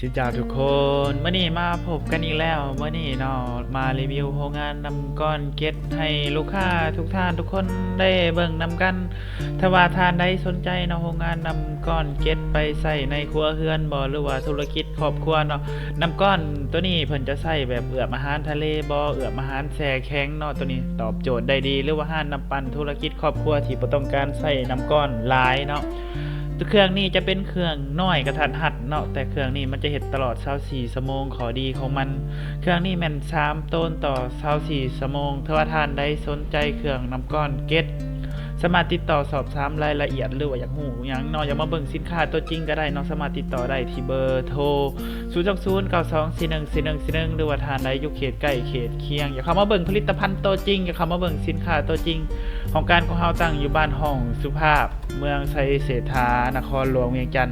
ຊິນເຈົ້າທຸກຄົນ, ມື້ນີ້ມາພົບກັນອີກແລ້ວ. ມື້ນີ້ເນາະ ມາຣີວິວໂຮງງານນ້ຳກ້ອນເຈັດ ໃຫ້ລູກຄ້າທຸກທ່ານທຸກຄົນໄດ້ເບິ່ງນຳກັນ. ຖ້າວ່າທ່ານໃດສົນໃຈເນາະ ໂຮງງານນ້ຳກ້ອນເຈັດ ໄປໃຊ້ໃນຄົວເຮືອນບໍ ຫຼືວ່າທຸລະກິດຄອບຄົວເນາະ, ນ້ຳກ້ອນໂຕນີ້ເພິ່ນຈະໃຊ້ແບບເອືອບອາຫານທະເລບໍ ເອືອບອາຫານແຊ່ແຂງເນາະ, ໂຕນີ້ຕອບໂຈດໄດ້ດີ. ຫຼືວ່າຮ້ານນ້ຳປັ່ນທຸລະກິດຄອບຄົວທີ່ບໍ່ຕ້ອງການໃຊ້ນ້ຳກ້ອນຫຼາຍເນາະ. ເຄື່ອງນີ້ຈະເປັນເຄື່ອງນ້ອຍກະທັດຮັດເນາະ, ແຕ່ເຄື່ອງນີ້ມັນຈະເຮັດຕະຫຼອດຊາວສີ່ຊົ່ວໂມງ. ຂໍ້ດີຂອງມັນ, ເຄື່ອງນີ້ແມ່ນສາມໂຕນຕໍ່ຊາວສີ່ຊົ່ວໂມງ. ຖ້າວ່າທ່ານໃດສົນໃຈເຄື່ອງນ້ຳກ້ອນເກັດ ສາມາດຕິດຕໍ່ສອບຖາມລາຍລະອຽດ ຫຼືວ່າຢາກຮູ້ຫຍັງເນາະ, ຢາກມາເບິ່ງສິນຄ້າຕົວຈິງກະໄດ້ເນາະ, ສາມາດຕິດຕໍ່ໄດ້ທີ່ເບີໂທ ສູນສອງສູນ ເກົ້າສອງສີ່ໜຶ່ງສີ່ໜຶ່ງສີ່ໜຶ່ງ ຫຼືວ່າທ່ານໃດຢູ່ເຂດໃກ້ເຂດຄຽງ ຢາກເຂົ້າມາເບິ່ງຜະລິດຕະພັນຕົວຈິງ, ຢາກເຂົ້າມາເບິ່ງສິນຄ້າຕົວຈິງ. ຫ້ອງການຂອງເຮົາຕັ້ງຢູ່ບ້ານຫ້ອງສຸພາບ, ເມືອງໄຊເສດຖາ, ນະຄອນຫຼວງວຽງຈັນ.